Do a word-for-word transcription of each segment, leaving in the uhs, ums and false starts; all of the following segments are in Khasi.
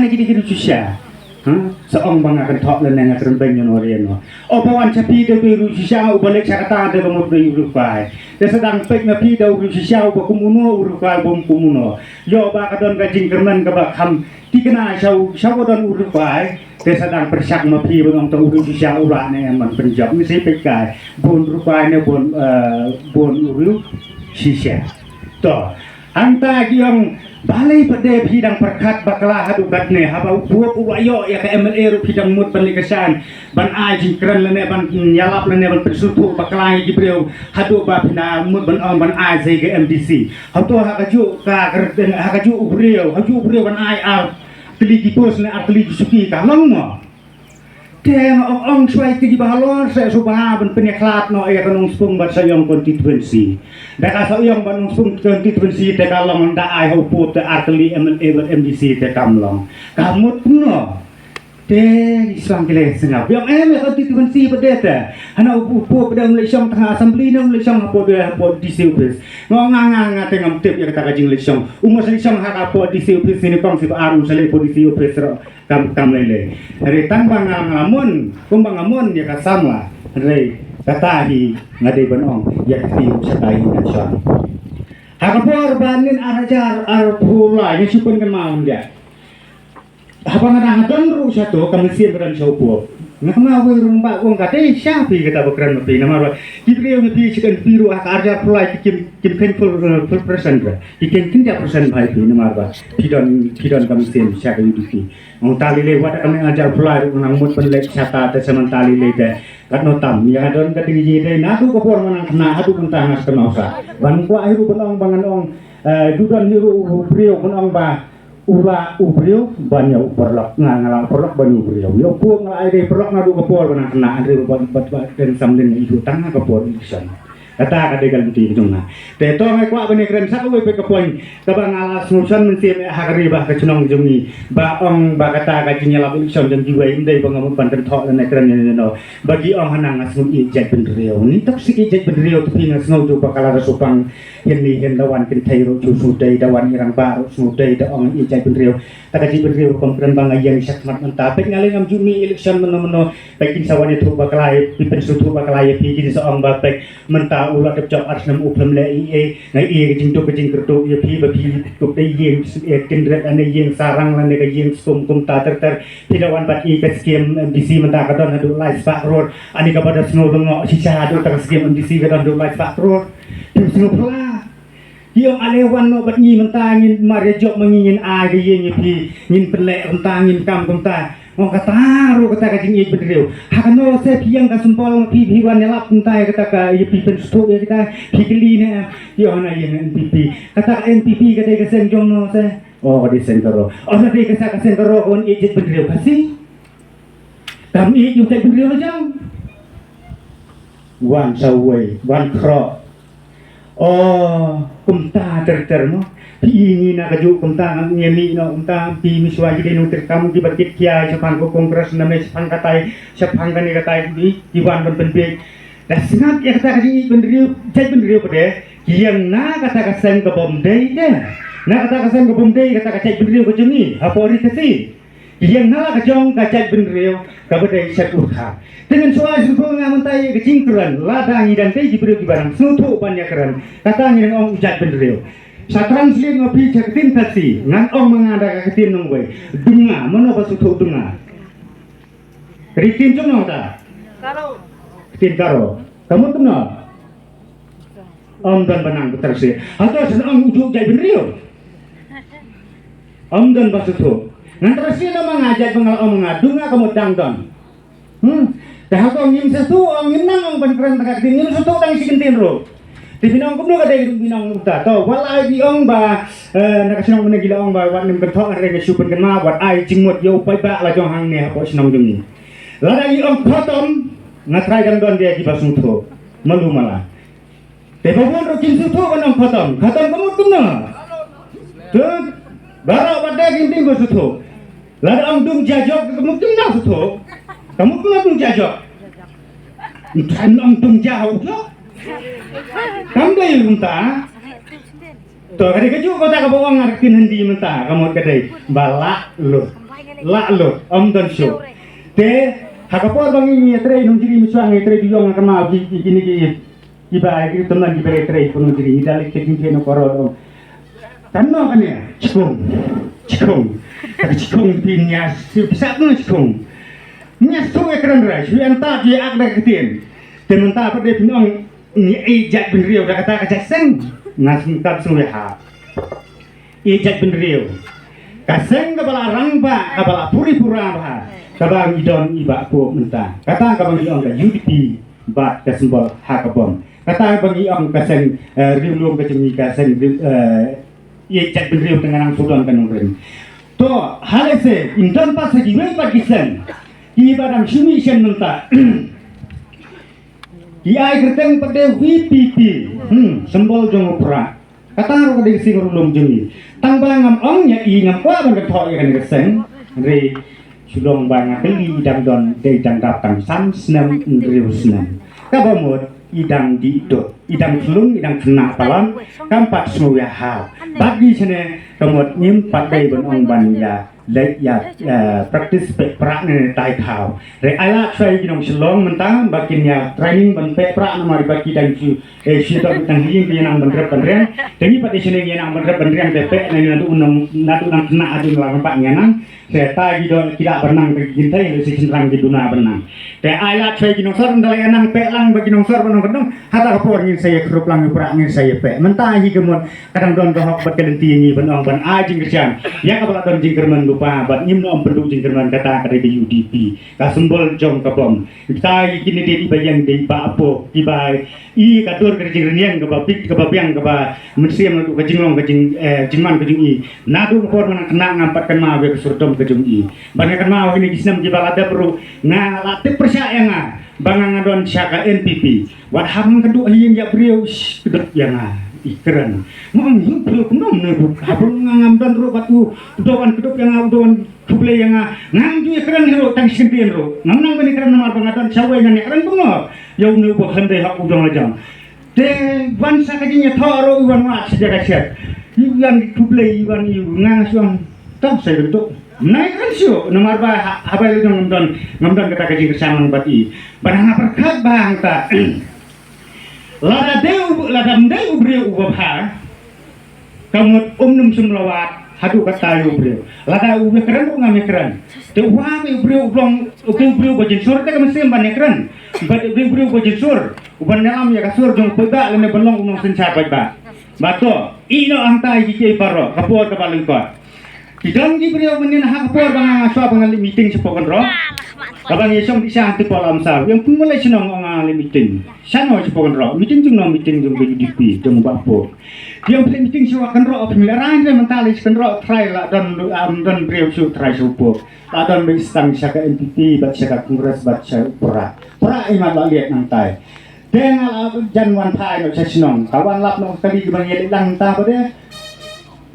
Ki dei ki riewshisha. Sa ong ba nga kynthok lane nga kren beiñ ïano ïano. O ba wan sha phi da u riewshisha, uba leit sha kata da ka mut u riewkwai. Te sa dang peit ma phi da u riewshisha uba kum uno, u riewkwai uba kum uno. Ïoh ba ka don ka jingkyrmen kaba kham thikna sha u, sha uba don u riewkwai. Te sa dang pyrshang ma phi ban ong ta u riewshisha u lah ne em ban pynjop. Ngi sa peit kai bun riewkwai ne bun, eh, bun u riewshisha. To, hangta ki ong balei pat de phi dang pyrkhat bakla haduh katne, haba u Pop u la ïoh ïa ka M L A ruh phi dang mut ban leh ka shan ban ai jingkren lane ban ïalap lane ban pynsngewthuh bakla ïa ki briew haduh ba phi na mut ban ong ban ai sa ïa ka M D C. Hato ha kajuh ka kyrteng, ha kajuh u briew, ha kajuh u briew ban ai ar tylli ki post ne ar tylli ki suki ka long mo? Te nga ong ong shuwa ïa ki ba halor seh suba ban pynïakhlad noh ïa ka Nongspung bad Sohiong constituency. Da ka Sohiong bad Nongspung constituency te ka long, da ai ha u Pop te ar tylli M L A bad M D C te kam long. Ka mut kumno? Te ngi sdang ki leh sngap. Ïong em ïa constituency pat de te. Hana u Pop pat de um leit shong tang ha assembly ne um leit shong hapoh de hapoh D C office. Nga nga nga nga te ngam tip ïa kata ka jingleit shong. Um sa leit shong ha ka hapoh D C office, sini kong si ba ar um sa leit hapoh D C office ro. Kam, kam lei lei. Hynrei tang ba nga, nga mon, kumba nga mon ïa ka samla. Hynrei kata hi nga dei ban ong ïa ka ti u shatai hi nga shon. Ha ka por ba nin ar hajar arphew lai nga shu pynkynmaw ïa. Haba nga dang don ruh sha to ka mynsiem ka don sha u Pop. Nga kynmaw wei ruh ba ong ka dei sha phi kata ba kren ma phi namar ba ki briew ma phi shi kan phi ruh ha ka ar hajar arphew lai ki kim, kim kheiñ full, full percent ka. Ki kheiñ khyndiat percent bha ïa phi namar ba phi don, phi don ka mynsiem sha ka U D P. Ong ta lei lei wat ka meng ajar pulai ruh nang mut ban leit sha ta te sa man ta lei lei te. Katno tam ïa nga don ka ding ji dei naduh ka por ma nang khynnah haduh mynta nga sa kynmaw sa. Ban kwah hi ruh ban ong ba ngan ong, eh, ju don hi ruh u briew ban ong ba u la u briew ban ïa u paralok, nga nga la u paralok ban ïa u briew. Ïa u puk nga la ai dei paralok naduh ka por ba nang khynnah, hynrei ba, ba, ba dang samlin ïa u tang ha ka por election. Kata ka dei ka lynti ka jong nga. Te to nga kwah ban ïakren sa kawei pat ka point kaba nga la sngewsih mynsiem ha ka ri bad ka chnong jong ngi. Ba ong ba kata ka jingïalap election jong kiwei ym dei ba nga mut ban kynthoh lane kren ïano ïano. Ba ki ong hanang nga sngew ïeit jaitbynriew. Ni tok shi ïeit jaitbynriew, te phi nga sngew ju ba ka la da shu pang. Hynni hynda wan kynthei ruh ju shu dei, da wan i rangbah ruh shu dei, da ong ïeit jaitbynriew. Ta ka jaitbynriew rukom kren ba nga ïeng shakhmat mynta. Peit nga lei ngam ju mih election mynno mynno. Peit kin sa wan ïathuh bakla ïa phi, pynsngewthuh bakla ïa phi, kin sa ong ba peit mynta u la dep jop ar snem u phem leh ei ei. Nga ïa ka jingduk ka jingkyrduh ïa phi ba phi duk da ïing, eh, Kindred lane ïing Sarang lane ka ïing Skum kumta ter ter. Phi da wan bad ïa ka skim M D C mynta ka don haduh lai spah klur. Ani kaba da sngew lyngngoh shisha haduh ta ka skim M D C ka don haduh lai spah klur. Phi sngew pla. Ïa, ale wan noh bad ngi mynta ngin mar ïa jop ma ngi, ngin ai ka ïing ïa phi, ngin pynleh kumta, ngin kam kumta. Ong kata ruh kata ka jingïeit bynriew. Ha kano se phi ïeng ka symbol ma phi, phi wan ïalap kumta ïa kata ka, ïa phi pynsngewthuh ïa kita, phi kylli ne em? Ïa, hana ïa N P P. Kata ka N P P ka dei ka seng jong no se? Oh, ka dei seng ka ro. Oh, ka dei ka sa ka seng ka ro ka wan ïeit jaitbynriew Khasi. Kam ïeit ïa u jaitbynriew la jong. Wan sa uwei, wan khroh. O, kumta ter ter mo. Phi i ngi na kajuh kumta ngi mih noh kumta, phi mih shuwa ki dei nongtrei kam kiba kit kiai shaphang ka Congress, na me shaphang katai, shaphang kane katai, ki, ki wan ban pynbieit. Da sngap ïa kata ka jingïeit bynriew, jaitbynriew pat de, ki ïeng na kata ka seng ka bym dei de. Na kata ka seng ka bym dei, kata ka jaitbynriew ka jong ngi hapoh ri Khasi. Ïeng na la ka jong ka jaitbynriew kaba dei shet u kha. Te ngin shu ai sngewthuh nga mynta ïa ka jingkren, lada ngi dang dei ki briew kiba dang sngewthuh ban ïakren, kata ngi dang ong u jaitbynriew. Sa translate ma phi sha ka ktien Khasi, ngan ong ma nga da ka ktien nongwei. Dum nga, mano ba sngewthuh dum nga? Ka dei ktien jong no ta? Ktien Garo. Ka mut kumno? Ym don ba nang translate. Hato shen ong u juh jaitbynriew? Ym don ba sngewthuh. Ngan translate noh ma nga jait ba nga la ong ma nga, dum nga ka mut dang don. Hmm. Te hato ngim sngewthuh, ong ngim nang ong ban kren tang ka ktien, ngim sngewthuh tang shi kyntien ruh. Te phin ong kumno ka dei phin ong kumta. To, wat la ki ong ba, eh, na ka shnong mynne ki la ong ba wat nym kynthoh, hynrei nga shu pynkynmaw wat ai jingmut ïa u paidbah la jong hangne hapoh shnong jong ngi. Lada ki ong khatam, nga tharai dang don de kiba sngewthuh. Malu mala. Te ba bun ruh kin sngewthuh ban ong khatam. Khatam ka mut kumno? Te baroh ba dei kin dei ba sngewthuh. Lada ong dung jajok ka mut kumno sngewthuh? Ka mut kumno dung jajok? Kan ong dung jajok. Kam dei mynta. To ka dei kajuh kata kaba ong ha ka ktien Hindi mynta, ka mut ka dei ba lah lut. Lah lut, ym don shuh. Te ha ka por ba ngi ïatrei nongjri, mynshuwa ngi ïatrei duyong, kama ki, ki, kine ki, kiba ki tymmen kiba ïatrei nongjri, ngi da leit ka jingtrei na korot. Kan no kane, chikung, chikung. Ka chikung pynïasoh, pisa pun chikung. Ngi ïasoh ïa kren re, shu ïa nta, shu ïa ak da ka ktien. Te mynta pat de pynong ngi ïeit jaitbynriew da kata ka jait seng. Nga sngewthuh sngewthuh ïa ha. Ïeit jaitbynriew. Ka seng kaba la rangbah, kaba la puri pura bha, kaba ngi don i Bah Poh mynta. Kata kaba ngi ong ka U D P bad ka symbol ha ka bom. Kata ba ngi ong ka seng, eh, riewlum ka jong ngi, ka seng riew, eh, ïeit jaitbynriew, te nga nang shu don ka nongrim. To, ha lehse ym don pat sa kiwei pat ki seng kiba dang shu mih shen mynta. Ki ai kyrteng pat de V P P. Hmm, symbol jong u prah. Kata ruh ka dei ka seng riewlum jong ngi. Tang ba ngam ong ïa i, ngam kwah ban kynthoh ïa kane ka seng. Hynrei shu long ba nga kylli, i dang don, dei dang dap tang san snem, hynriew snem. Kaba mut i dang dih dud, i dang khlung, i dang khynnah palat, kam pat sngew ïa ha. Bad ngi shane ka mut ngim pat dei ban ong ban ïa leit ïa, eh, practice peh prah ne tai thaw. Re, ai lad shuwa ïa ki nong Shillong mynta ba kin ïa training ban peh prah, namar ba ki dang shu, eh, shu dang, dang ïing ki nang ban rep ban riang. Te ngi pat de shane ngi nang ban rep ban riang, te peh na ngi naduh nang, naduh nang khynnah haduh nang la pat ngi nang. Te tai ki don ki da ban nang, te ki kynthei lehse shynrang ki duna ban nang. Te ai lad shuwa ïa ki nong sor, ynda la ïa nang peh lang ba ki nong sor ban ong, ka dong, ha ta ka por ngin sa ïa krup lang ïa prah, ngin sa ïa peh. Mynta hi ka mut ka dang don ka hok bad ka lynti ngi ban ong ban ai jingkyrshan ïa kaba la don jingkyrmen lypa, bad ngim nym pynduh jingkyrmen. Kata ka dei ka U D P, ka symbol jong ka bom. Kita ki kine dei ba ïeng, dei ba apo, kiba i ka dur ka jingrynïeng kaba bit, kaba biang, kaba mynsiem naduh ka jinglong, ka jing, eh, jingman ka jong i. Naduh ka por ba nang khynnah ngam pat kynmaw ïa ka sur dom ka jong i. Ba nga kynmaw kine ki snem kiba la dep ruh nga la tip pyrshah ïa nga ba nga, nga don sha ka N P P. Wat hap nga kynduh ha ïing ïa briew, ish, kdup ïa nga, i kren. Nga ong, hi briew kumno ne ruh, haba nga ngam don ruh bad u, u da wan kdup ïa nga, u da wan khublei ïa nga, ngam ju ïa kren hi ruh tang shi kyntien ruh. Ngam nang ban ïa kren namar ba nga don shawei, ngan ïa kren kumno ïa une uba khlem dei hok u jong la jong. Te wan sa ka jingïathoh ruh, i wan wad sha jaka shet, i wan khublei, i wan, i nga, nga shu ong, to sa ïa kynduh. Nai kren shuh namar ba ha, haba ïa la jong ngam don, ngam don kata ka jingkyrshan lang bad i. Ba nga pyrkhat ba hangta lada dei u, lada ym dei u briew uba bha, ka mut um nym shym la wad haduh katta ïa u briew. Lada u ïa kren ruh ngam ïa kren. Te u wan ïa u briew u long, u dei u briew ba jynsur, te ka mynsiem ban ïa kren. Bad u dei u briew ba jynsur, u ban ïalam ïa ka sur jong u paidbah lane ban long u nongsynshar paidbah. Bad to, ïeh noh hangta ïa kiei kiei baroh, ka por kaba lyngkot. Ki don ki briew mynnin ha ka por ba nga shuwa ba nga leit meeting shapoh Kynroh. Kaba ngi shong dih sha hangtei poh Lamsaw. Ïa pynmulai shnong ong nga leit meeting. Shano shapoh Kynroh? Meeting jong no? Meeting jong ka U D P, jong Bah Poh. Ïa pynleit meeting shapoh Kynroh, pynmulai rang re mynta leit sha Kynroh, trai la don, um, don briew shu trai sha u Poh. La don ba i stang sha ka N P P bad sha ka Congress bad sha u prah. Prah i mat la liat nangtai. Te nga la jan wan phai noh sha shnong. Ka wan lap noh kali kiba ngi leit lang ta ba de.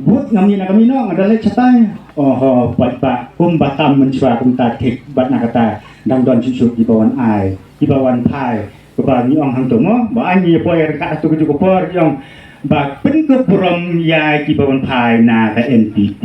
But ngam ïa na ka mih noh, nga da leit shatai. Oho, paidbah kumba tam mynshuwa kumta thik, bad na kata dang don shuh shuh kiba wan ai, kiba wan phai. Kaba ngi ong hangto mo, ba ai ngi poi ryngkat hangto kajuh ka por, ngi ong ba pynkup burom ïa kiba wan phai na ka N P P.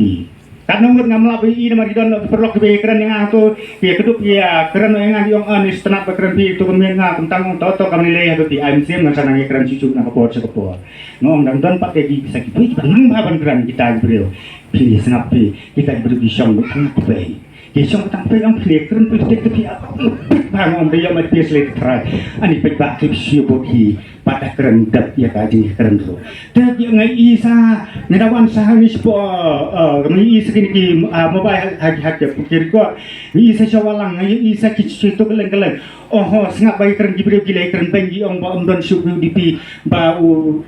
Katno ngut ngam lap ïa i namar ki don ki paralok kiba ïa kren ïa nga hangto, ki ïa kdup ïa kren ïa nga, ki ong, ah, ni sngewtynnat ba kren phi, to ka miet nga kumta, ong to to kam lei lei ha phi, ai mynsiem ngan sa nang ïa kren shuh shuh na ka por sha ka por. Nga ong dang don pat ki sa kiwei kiba nang bha ban kren, kita ki briew. Phi sngap phi, kita ki briew ki shong beit tang phi. Ki shong beit tang phi, ong phi kren phi tek phi, ah, phi bha, nga ong da ïa ma phi sleh trai. Ani phi ba ki shu bot hi. Pat da kren dep ïa ka jingkren ruh. Te ïa nga i sa, nga da wan sa ha ni spo, eh, nga i sa kine ki, ah, mobile ha, ha, ha, ki record. Nga i sa sha Walang, nga i sa ki sha to kylleng kylleng. Oho, sngap ba ïa kren ki briew ki la ïa kren beiñ, ki ong ba ym don shuh U D P, ba u,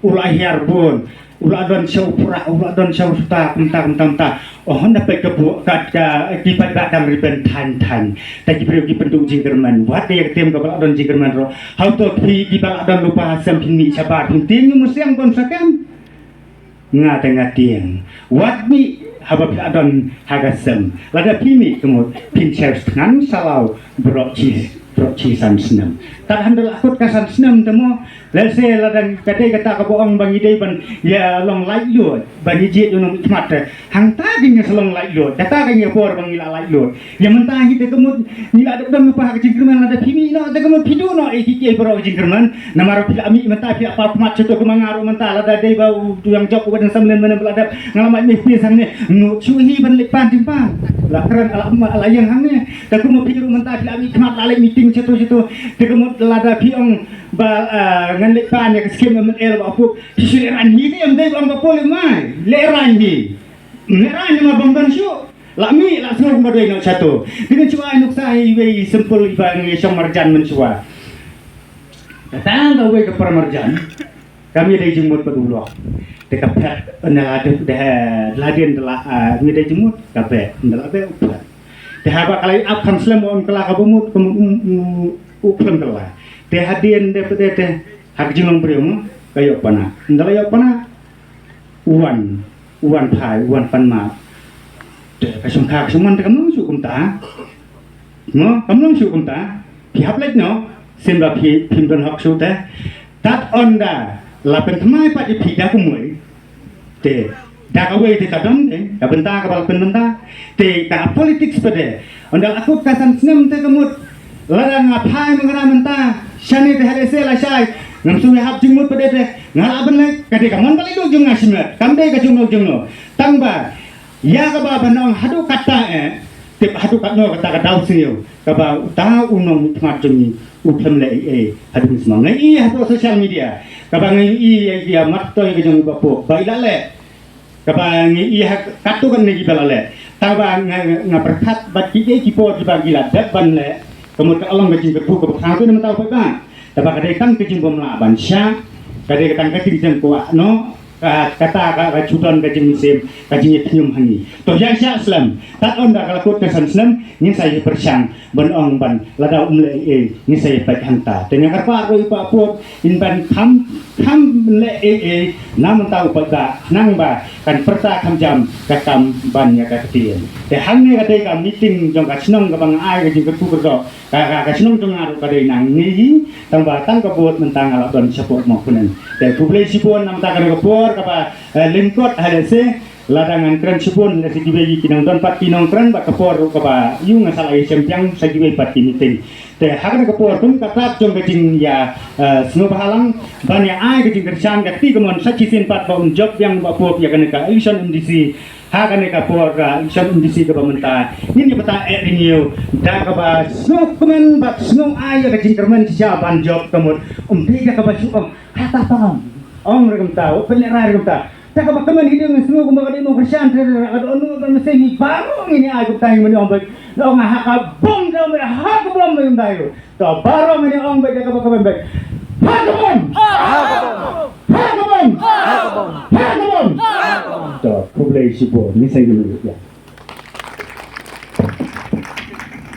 u la hiar bun. U la don sha u prah, u la don sha u suta, kumta, kumta, kumta. Oh, na peit ka buh, ka, ka, ki paidbah dang rben thaiñ thaiñ. Te ki briew ki pynduh jingkyrmen. Wat ïa ka tim kaba la don jingkyrmen ruh. Hato phi kiba la don lypa ha sem phin mih shabar, phin tieng ïa u mynsiem bun sa kem? Nga te nga tieng. Wat mih haba phi la don ha ka sem. Lada phi mih ka mut phin sher thngan salaw baroh shi Prok chi san snem. Tad hynda la kut ka san snem te mo, lehse lada ka dei kata kaba ong ba ngi dei ban ïa long laitluid, ban ïa jied ïa u nongmihkhmat te. Hangta ka ngi sa long laitluid, kata ka ngi por ba ngi la laitluid. Ïa mynta hi te ka mut ngi la dep dang lypa ha ka jingkyrmen, lada phi mih noh te ka mut phi duh noh ïa ki kiei baroh ka jingkyrmen. Namar phi la mih mynta phi la pap khmat shato, ka ma nga ruh mynta lada dei ba u Ïang Jop u ba dang samlem mynne ba la dep, nga la mih mih phi hangne. Nud shu hi ban leit pan jingpan. La kren ala ma ala ïang hangne. Te kumno phi ruh mynta phi la mih khmat la leit meeting shato shato. Te ka mut lada phi ong ba, ah, ngan leit pan ïa ka skim M N L ba pup. Phi shu lehrain hi te em dei ba ong ba pup leit mai. Lehrain hi. Lehrain ma bym don shuh. La mih la sngew kumba dei noh shato. Te ngan shu ai nuksa iwei i simple iba ngi shong marjan mynshuwa. Kata nga wei ka para marjan. Kam ïadei jingmut bad u lok. Te ka phet, ynda la dep, de, la dien de la, ah, ym ïadei jingmut, ka beh, ynda la beh u phet. Te haba ka la ïap kham slem, ym ka la ka bamut, ka mut, um, um, u khlem ka la. Te hadien de phet de te, ha ka jinglong briew mo, ka ïoh pana. Ynda la ïoh pana, u wan, u wan phai, u wan pan map. Te ka shong kha, ka shong man te kam long shuh kumta. Mo, kam long shuh kumta. Phi hap leit noh, sien ba phi, phim don hok shuh te. Tad ynda la pynthymmai pat ïa phi da kumwei. Te, da kawei te ka don te, ka bynta kaba la pynbynta. Te, ka politics pat de. Ynda la kut ka san snem te ka mut. Lada nga phai ma nga mynta, shane te ha lehse lashai. Ngam sngewhap jingmut pat de te. Nga lah ban leit, ka dei ka mon ba leit lut jong nga shimet. Kam dei ka jong no jong no. Tang ba, ïa kaba ban ong haduh katta eh, tip haduh katno kata ka daw sniew, kaba uta u nongmihkhmat jong ngi, u khlem leh ei ei, haduh mynstep. Nga i hapoh social media, kaba nga i ïa, ïa mat toi ka jong u ba pok, ba i la leh, kaba nga i ha katto katne kiba la leh. Tang ba nga, nga pyrkhat bad ki ei ki por kiba ki la dep ban leh, ka mut ka long ka jingkyrkhu kaba khang tu na mynta u paidbah. Tang ba ka dei tang ka jingbymlah ban shah, ka dei ka tang ka jingjangkwah noh, ka, kata ka, ka ju don ka jingmynsiem, ka jingïakhñium ha ngi. To ïa shah slem, tad ynda ka la kut ka san snem, ngin sa ïa pyrshang, ban ong ban, lada um leh ei ei, ngin sa ïa peit hangta. Te nga kyrpad ruh ïa u Bah Pop, in ban kham, kham leh ei ei, na mynta u paidbah, khnang ba, kan pyrta kham jam, ka kam ban ïa ka ktien. Te hangne ka dei ka meeting jong ka shnong kaba nga ai ka jingkyrkhu kyrdoh, ka, ka, ka shnong jong nga ruh ka dei nangne hi, tang ba tang ka vote mynta nga la don shapoh Mawkhynnin. Te khublei shibun namar kane ka por kaba, eh, lyngkot ha lehse, lada ngan kren shibun lehse kiwei ki nang don pat ki nongkren bad ka por ruh kaba ïoh nga sa la ïa shem biang sa kiwei pat ki meeting. Te ha kane ka por kum ka tad jong ka jingïa, eh, sngewbha lang ban ïa ai ka jingkyrshan ka kti kamon sa shisien pat ba un jop biang ba pop ïa kane ka election M D C. Ha kane ka por ka election M D C kaba mynta, ngin ïa pynta eh ring ïew da kaba sngewkmen bad sngew ai ïa ka jingkyrmen shisha ban jop ka mut. Ym dei da kaba shu ong ha ta pang ong re kumta, u pynlehrain re kumta. Da kaba kmen hi dei ngi sngew kumba ka dei nongkyrshan te re ka don nu ka mesti ngi baroh ngin ïa ai kumta ngi mane ong bad ong ha ka bom da ong ha ka bom kumta ïew. To baroh ngin ïa ong bad da kaba kmen bad ha ka bom. Ha ka bom. Ha ka bom. Ha ka bom. To khublei shibun, ngi sa ïa